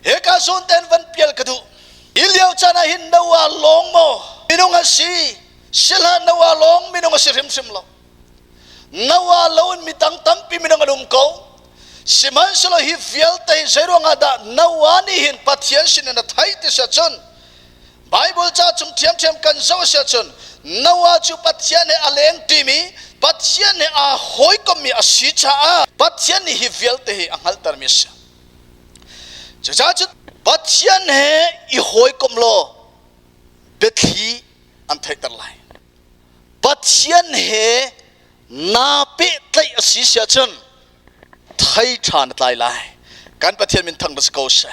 Hika zawn ten van pial ka duh. Hi lio caan ah hin Noah lawng maw minung a si? Sihlah Noah lawng minung a si hrimhrim lo. Noah lo in mi dang tampi minung an um ko. Sihmanhsehlaw hi vialte hi zeiruangah dah Noah nih hin Pathian sin in a theih ti si ahcun Bible ca chung ṭhiamṭhiam kan zoh a si ahcun Noah cu Pathian he a leng ṭimi, Pathian he aa hawikommi a si caah Pathian nih hi vialte hi a hngalhtermi a si. Cucaah cun Pathian he i hawikom law biathli an theihter lai. Pathian he naa pehtlaih a si si ahcun thei ṭha na tlai lai. Kan Pathian min thang si ko seh.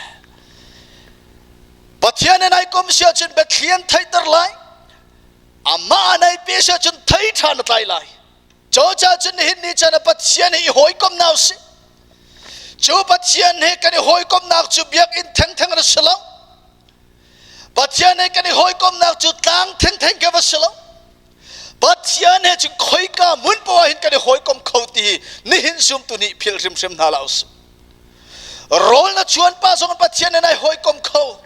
Pathian he nai kom si ahcun biathli an theihter lai. Amah nai pe si ahcun thei ṭha na tlai lai. Cucaah cun nihin ni chan ah Pathian he i hawikom hna usih. Cu Pathian he kan i hawikomnak cu biakinn thengtheng a si lo. Pathian he kan i hawikomnak cu tlang thengtheng ke va si lo. Pathian he cun khoika hmun poah hin kan i hawikom kho ti hi nihin zumtu nih philh hrimhrim hna hlah usih. Rawl na chuan pa zong Pathian he nai hawikom kho.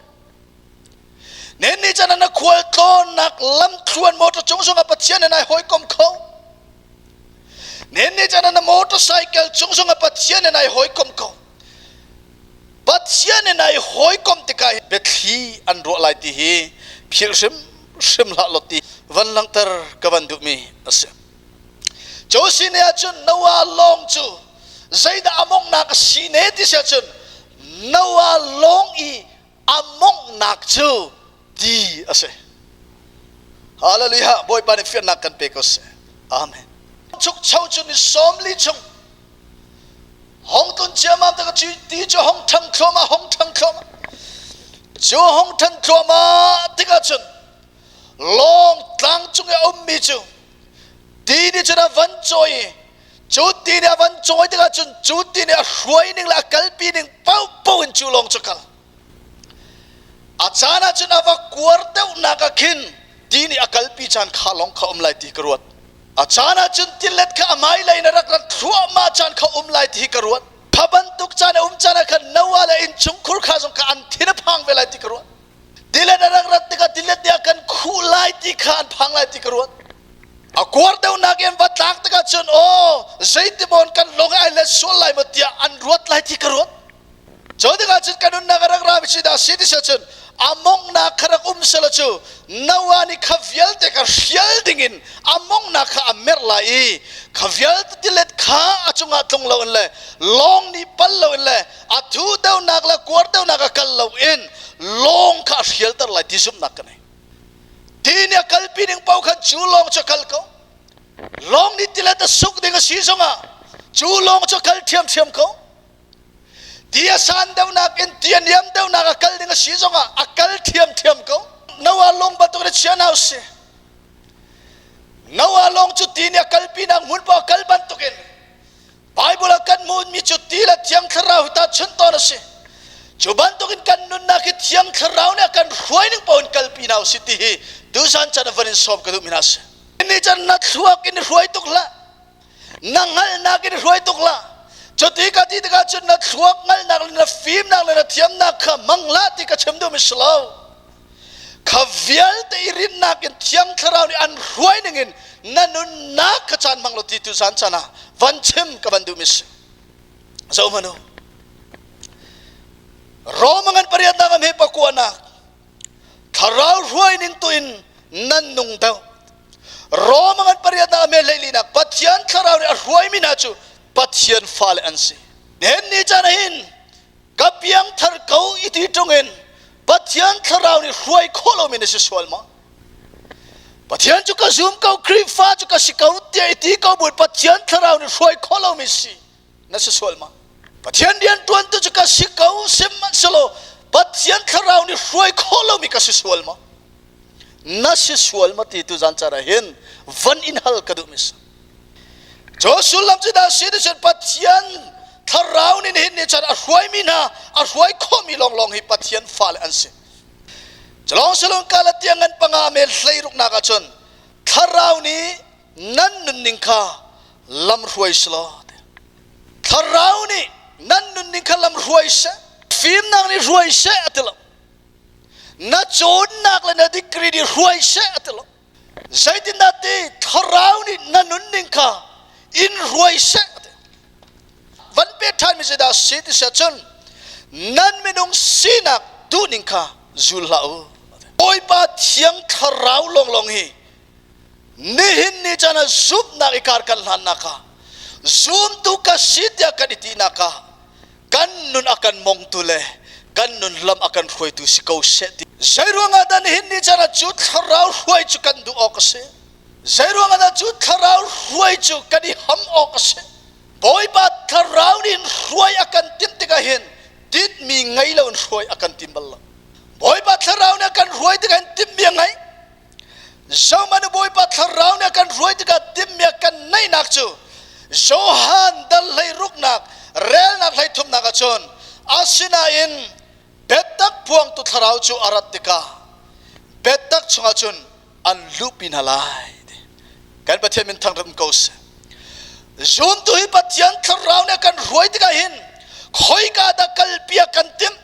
Nen ni chan na khual tlawnnak lamthluan motor cung zongah Pathian he nai hawikom kho. Nen ni chan na motorcycle cung zongah Pathian he nai hawikom kho. Pathian he nai hawikom tikah biathli an ruah lai ti hi philh hrim hrim hlah law ti van langhter ka van duhmi a si. Cu ne ahcun Noah lawng cu zeidah a monghnak a si ne ti si ahcun Noah lawng i a monghnak cu ti a si. Hallelujah. Bawipa nih fiannak kan pe ko seh. Amen. Chukcho cu ni 40 chung hong tlun ciammam te ka ti cu hong ṭhang thluahmah hong ṭhang thluahmah cu hong ṭhan thluahmah tikah cun lawng tlang cung i a ummi cu ti nih cun a van cawi i cu ti nih a van cawi tikah cun cu ti nih a hruai ning le a kalpi ning paohpaoh in cu lawng cu kal a caan ah cun a va kuar deuhnak ah khin ti nih a kalpi caan kha lawng kha um lai ti ka ruat a caan ah cun tilet kha a hmailei in a rak rat thluahmah caan kha um lai ti hi ka ruat kha bantuk caan a um caan ah khan Noah le innchungkhur kha zong kha an thin a phang ve lai ti ka ruat tilet a rak rat tikah tilet nih a kan khuh lai ti kha an phang lai ti ka ruat a kuar deuhnak in va tlak tikah cun aw zeitimawn kan lung ai let sual lai maw tiah an ruat lai ti ka ruat cu tikah cun kan nunnak a rak rami si dah si ti cun a monghnak kha rak um selaw cu Noah nih kha vialte kha hrial dingin a monghnak kha a merh lai i kha vialte tilet kha a cungah tlung loin le lawng nih pal loin le a thu deuhnak le kuar deuhnak a kal loin lawng kha a hrialter lai ti zumhnak ka nei. Ti nih a kalpi ning paoh khan cu lawng cu a kal ko. Lawng nih tilet a suk ding a si zongah cu lawng cu a kal ṭhiamṭhiam ko. Ti a san deuhnak in ti a niam deuhnak a kal ding a si zongah a kal ṭhiamṭhiam ko. Noah lawng bantuk in chia hna usih. Noah lawng cu ti nih a kalpinak hmun paoh a kal bantukin Bible ah kan hmuhmi cu ti le Thiang Thlarau hi tahchunh tawn a si. Cu bantukin kan nunnak hi Thiang Thlarau nih a kan hruai ning paoh in kalpi hna usih ti hi tuzan chan ah van in sawm ka duhmi hna a si. Ni chan na thluak in hruai tuk hlah. Na hngalhnak in hruai tuk hlah. Cuti ka ti tikah cun na thluak hngalhnak le na fimnak le na thiamnak kha hmang hlah ti ka chim duhmi si lo. Kha vialte i rinnak in Thiang Thlarau nih an hruai ningin na nunnak kha caan hmang law ti tu zan caan ah van chim ka van duhmi si. Zoh hmanh u. Rome ngan pariatnak a hme pakuanak thlarau hruai ning tu in nan nung deuh. Rome ngan pariatnak a hme hleilinak Pathian thlarau nih a hruaimi hna cu Pathian fale an si. Nihin ni caan ah hin ka piangthar ko i ti ṭung in Pathian thlarau nih hruai khawh lomi na si sual maw? Pathian cu ka zum ko, Khrihfa cu ka si ko tiah i ti ko buin Pathian thlarau nih hruai khawh lomi si na si sual maw? Pathian rianṭuantu cu ka si ko sihmanhsehlaw Pathian thlarau nih hruai khawh lomi ka si sual maw? Na si sual maw ti tu zan caan ah hin van in hal ka duhmi si. Cu sullam cu dah si cun Pathian thlarau nih nihin ni chan a hruaimi hna a hruai khawhmi lawnglawng hi Pathian fale an si. Culawng silon Galatia ngan panga mel hleiruknak ah cun thlarau nih nan nunning kha lam hruai selaw. Thlarau nih nan nunning kha lam hruai seh. fimnak nih hruai seh a ti lo. Na cawnnak le na degree nih hruai seh a ti lo. Zeitindah ti thlarau nih na nunning kha in hruai seh a ti. Van pe ṭhanmi zeidah si ti si cun nan minung sinak duhning kha zul hlah u. Bawipa thiang thlarau lawnglawng hi nihin ni caan ah zumhnak i kar kan hlannak ah zumtu ka si tiah kan i tinak ah kan nun a kan mongtu le kan nun lam a kan hruaitu si ko seh ti. Zeiruangah dah nihin ni caan ah cu thlarau hruai cu kan duh awk a si? Zeiruangah dah cu thlarau hruai cu kan i ham awk a si? Bawipa thlarau nih hin hruai a kan timh tikah hin tinhmi ngei lo in hruai a kan tim bal lo. Bawipa thlarau nih a kan hruai tikah hin timhmi a ngei. Zohmanh u Bawipa thlarau nih a kan hruai tikah timhmi a kan neihnak cu Johan dal hlei ruknak relnak hlei thumnak ahcun asinain biatak phuangtu thlarau cu a rat tikah biatak chungah cun an luhpi hna lai. Kan Pathian min thangṭhat ko seh. Zumtu hi Pathian thlarau nih a kan hruai tikah hin khoika dah kalpi a kan timh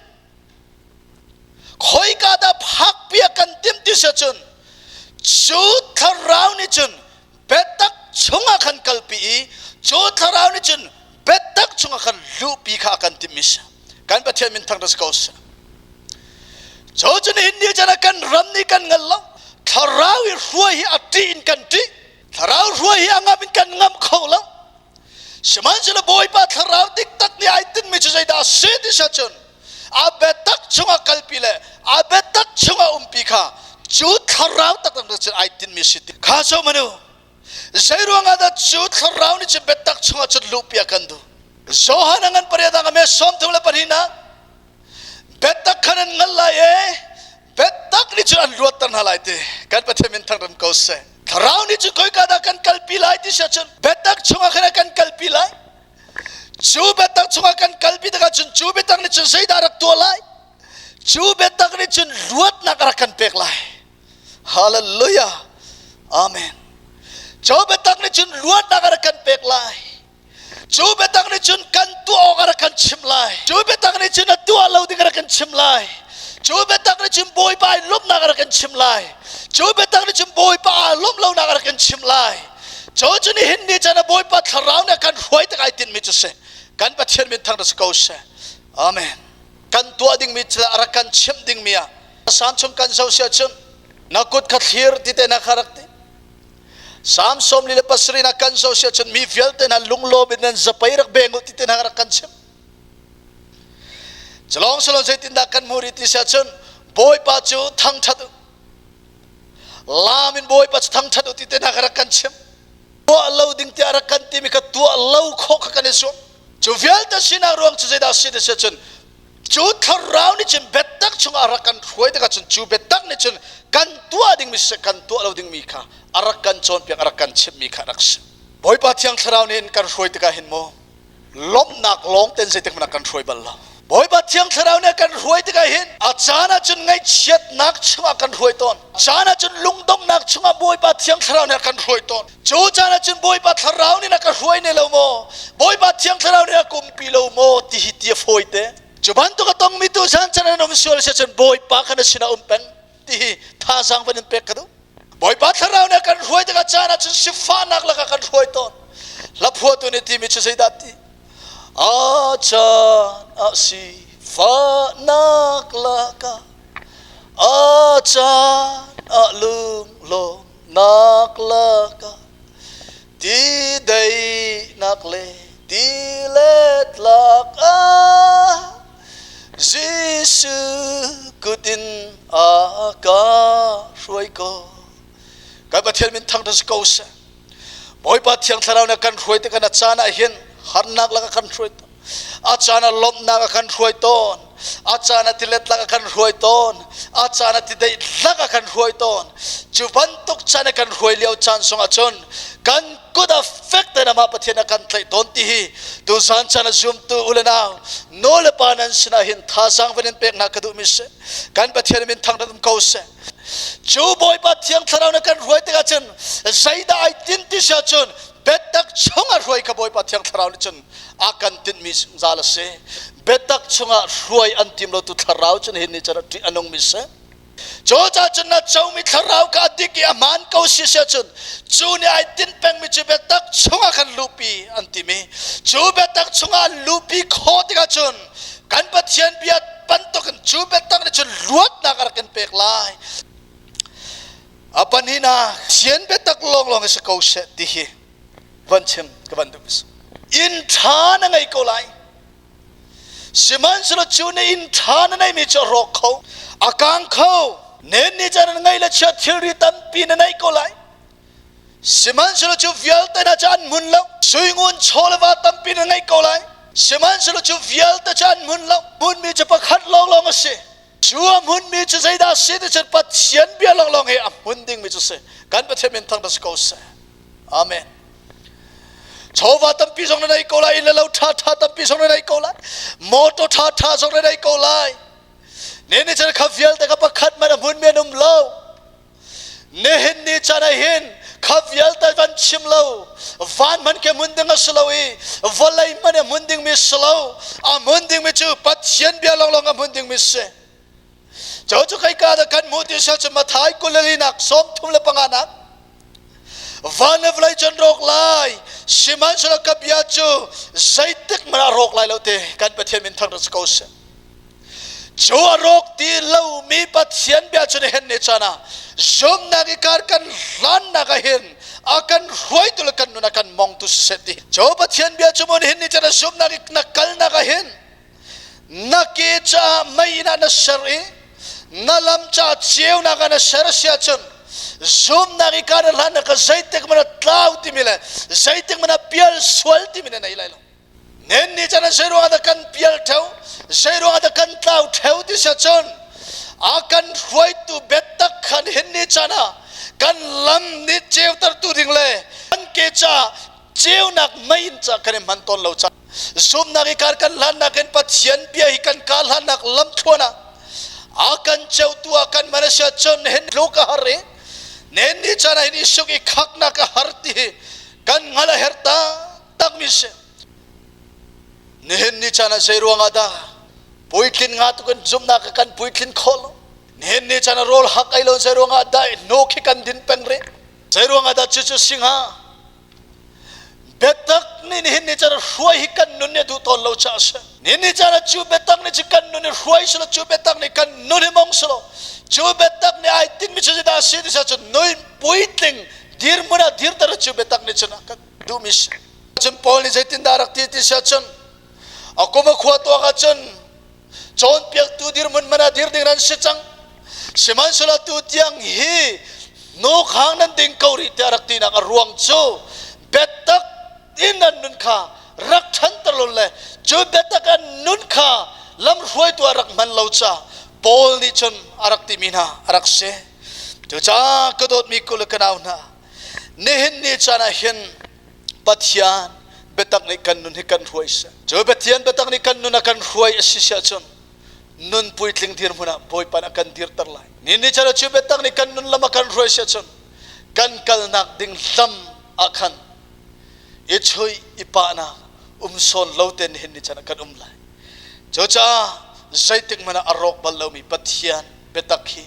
khoika dah phakpi a kan timh ti si cun cu thlarau nih cun biatak chungah khan kalpi i cu thlarau nih cun biatak chungah khan luhpi kha a kan timhmi si. Kan Pathian min thangṭhat si ko seh. Cu cu nihin ni chan ah kan ram nih kan ngal lo. Thlarau i hruai hi a ṭih in kan ṭih. Thlarau hruai hi a ngam in kan ngam kho lo. Sihmanhsehlaw Bawipa thlarau diktak nih ai tinhmi cu zeidah a si ti si ahcun a biatak chungah kalpi le a biatak chungah umpi kha cu thlarau taktak nih cun ai tinhmi a si ti kha cu manu zeiruangah dah cu thlarau nih cun biatak chungah cun luhpi a kan duh. Johan a ngan pariat ah a me 32 ah biatak khan an ngal lai e biatak nih cun an luatter hna lai ti kan Pathian min thangṭhat ko seh. Thlarau nih cun khoika dah kan kalpi lai ti si ahcun biatak chungah khan a kan kalpi lai. Cu biatak chungah kan kalpi tikah cun cu biatak nih cun zeidah rak tuah lai? Cu biatak nih cun luatnak a rak kan pek lai. Hallelujah. Amen. Cu biatak nih cun luatnak a rak kan pek lai. Cu biatak nih cun kan tuah awk a rak kan chimh lai. Cu biatak nih cun a tuah lo ding a rak kan chimh lai. Cu biatak nih cun Bawipa i lawmhnak a rak kan chimh lai. Cu biatak nih cun Bawipa aa lawmh lonak a rak kan chimh lai. Cu cu nihin ni caan ah Bawipa thlarau nih a kan hruai tik ai tinhmi cu si. Kan Pathian min thangṭhat si ko seh. Amen. Kan tuah dingmi thil a rak kan chimh dingmi ah Salm chung kan zoh si ahcun na kut kha thlir ti te na kha rak ti. Salm 47 na kan zoh si ahcun mi vialte hna lunglawm in nan zapei rak beng u ti te hna rak kan chimh. Culawng silon zeitindah kan hmuh rih ti si ahcun Bawipa cu thangṭhat u. Laam in Bawipa cu thangṭhat u ti te hna kha rak kan chimh. Tuah lo ding tiah rak kan timi kha tuah lo khawh kha kan i zuam. Cu vialte sinak ruang cu zeidah a si ti si ahcun cu thlarau nih cun biatak chungah a rak kan hruai tikah cun cu biatak nih cun kan tuah dingmi siseh kan tuah lo dingmi kha a rak kan cawnpiak a rak kan chimhmi kha a rak si. Bawipa Thiang Thlarau nih in kan hruai tikah hin mu lawmhnak lawng ten zeitik hmanh ah kan hruai bal lo. Bawipa Thiang Thlarau nih a kan hruai tikah hin a caan ah cun ngaihchiatnak chungah kan hruai tawn. Caan ah cun lungdonghnak chungah Bawipa Thiang Thlarau nih a kan hruai tawn. Cu caan ah cun Bawipa Thlarau nih na ka hruai ne lo maw? Bawipa Thiang Thlarau nih a kumpi lo maw? Ti hi ti a fawi te. Cu bantuk a tongmi tu chan chan an um sual si cun Bawipa kha na sinah um peng ti hi thazaang van in pek ka duh. Bawipa Thlarau nih a kan hruai tikah caan ah cun sifahnak lakah kan hruai tawn. Hla phuahtu nih timi cu zeidah ti? A caan ah sifahnak lakah a caan ah lunglawm nak lakah ti daihnak le ti let lakah Jesuh kut in a ka hruai ko. Kan Pathian min thangṭhat si ko seh. Bawipa Thiang Thlarau nih a kan hruai tikah na caan ah hin harnak lakah kan hruai A caan ah lawmhnak a kan hruai tawn. A caan ah tilet lak a kan hruai tawn. A caan ah tideih lak a kan hruai tawn. Cu bantuk caan a kan hruai lio caan sungah cun kan kut ah fek tein amah Pathian a kan tlaih tawn ti hi tuzan caan a zumtu u le nau nu le pa nan sinah hin thazaang van in pek hna ka duhmi si. Kan Pathian min thangṭhat um ko seh. Cu Bawipa Thiang Thlarau na kan hruai tikah cun zeidah ai tin ti si ahcun. Biatak chungah hruai kha Bawipa Thiang Thlarau nih cun a kan tinhmi zungzal a si. Biatak chungah hruai an tim lotu thlarau cu nihin ni cun a ṭih a nungmi si. Cucaah cun na comi thlarau kha a dik i a hmaan ko si si ahcun cu nih ai tinh pengmi cu biatak chungah khan luhpi an timi cu biatak chungah an luhpi khawh tikah cun kan Pathian bia bantukin cu biatak nih cun luatnak a rak in pek lai. A pahnihnak Pathian biatak lawnglawng hi si ko seh ti hi van chim ka van duh. Inn ṭha na ngei ko lai. Sihmanhsehlaw cu na inn ṭha na neihmi cu a rawk kho, a kang kho. Nen ni caan na ngeih le chia thilri tampi na neih ko lai. Sihmanhsehlaw cu vialte hna cu an hmun lo. Suingun chaw le va tampi na ngeih ko lai. Sihmanhsehlaw cu vialte cu an hmun lo. Hmunmi cu pakhat lawnglawng a si. Cu a hmunmi cu zeidah a si ti cun Pathian bia lawnglawng hi a hmun dingmi cu si. Kan Pathian min thangṭhat si ko seh. Amen. Chawva tampi zong na nei ko lai, inn le lo ṭha ṭha tampi zong na nei ko lai, motor ṭha ṭha zong na nei ko lai. Ne ni chan kha vialte kha pakhat man a hmunmi an um lo. Nihin ni chan ah hin kha vialte van chim lo, van hman ke hmun ding a si lo i vawlei hman a hmun dingmi si lo. A hmun dingmi cu Pathian bia lawnglawng a hmun dingmi si. Cu cu kai ka dah kan hmuh ti sel cu Mathai 24 nak 35 nak van le vawlei cu an rawk lai sihmanhsehlaw ka bia cu zeitik hmanh ah rawk lai lo ti kan Pathian min thangṭhat si ko seh. Cu a rawk ti lomi Pathian bia cu nihin ni caan ah zumnak i kar kan hlannak ah hin a kan hruaitu le kan nun a kan mongtu siseh ti. Cu Pathian bia cu maw nihin ni caan ah zumnak i na kalnak ah hin na ke caah mei ah na ser i na lam caah ceunak ah na ser a si ahcun zumnak i kaan hlan ka zeitik man a tlau timi le zeitik man a pial sual timi na nei lai lo nen ni chan zei ruangah dah kan pial theo zei ruangah dah kan tlau theo ti si ahcun a kan hruaitu biatak khan hin ni chan ah kan lam ni ceutertu ding le kan ke caah ceunak mei in ca kan i hman tawn lo ca zumnak i kar kan hlannak in Pathian bia hi kan kar hlannak lamthluan ah a kan ceutu ah kan man a si ahcun hin tluk a har i nen ni caan ah hin i suk i khaknak a har ti hi kan hngal a herh takmi si nihin ni caan ah zei ruangah dah puitlin nga tuk in zumhnak kan puitlin khawh lo nihin ni caan ah rawl hak ei lo zei ruangah dah hnuk hi kan din peng rih zei ruangah dah cucu singha Biatak nih nihin ni caan hruai hi kan nun nih a duh tawn lo caah a si. Nihin ni caan ah cu biatak nih cu kan nun i hruai selaw cu biatak nih kan nun hi mong selaw cu biatak nih ai tinhmi cu zeidah a si ti cun nun puitling dirhmun ah dirter cu biatak nih cun a kan duhmi si. Cun Paul nih zeitindah a rak ti ti si ahcun a kum a khua tuak ahcun cawnpiaktu dirhmun man ah dir ding nan si cang sihmanhsehlaw tu tiang hi hnukhang nan ding ko rih tiah rak tinak a ruang cu biatak in nan nun kha rak ṭhanter lo le cu biatak an nun kha lamhruaitu ah rak hman lo ca Paul nih cun a rak timi hna a rak si cucaah ka dawtmi kul le ka nau hna nihin ni caan ah hin Pathian biatak nih kan nun hi kan hruai seh. Cu Pathian biatak nih kan nun a kan hruai a si si ahcun nun puitling dirhmun ah Bawipa nih a kan dirter lai. Ni ni chan cu biatak nih kan nun lam a kan hruai si ahcun kan kalnak ding lam ah khan i chuih i pahnak um sawn lo ten hin ni chan ah kan um lai. Cucaah zeitik hmanh ah a rawk bal lomi Pathian biatak hi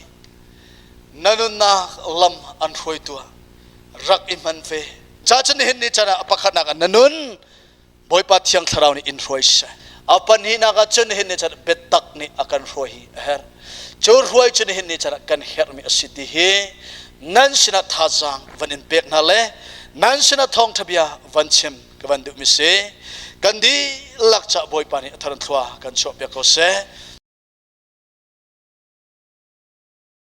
na nunnak lam an hruaitu ah rak i hman ve. Ca cu nihin ni chan ah a pakhatnak ah na nun Bawipa Thiang Thlarau nih in hruai seh. A pahnihnak ah cun nihin ni chan ah biatak nih a kan hruai hi a herh. Cu hruai cu nihin ni chan ah kan herhmi a si ti hi nan sinah thazaang van in pek hna le nan sinah thawngṭha bia van chim ka van duhmi si. Kan dihlak cah Bawipa nih a thar in thlua kan chuahpiak ko seh.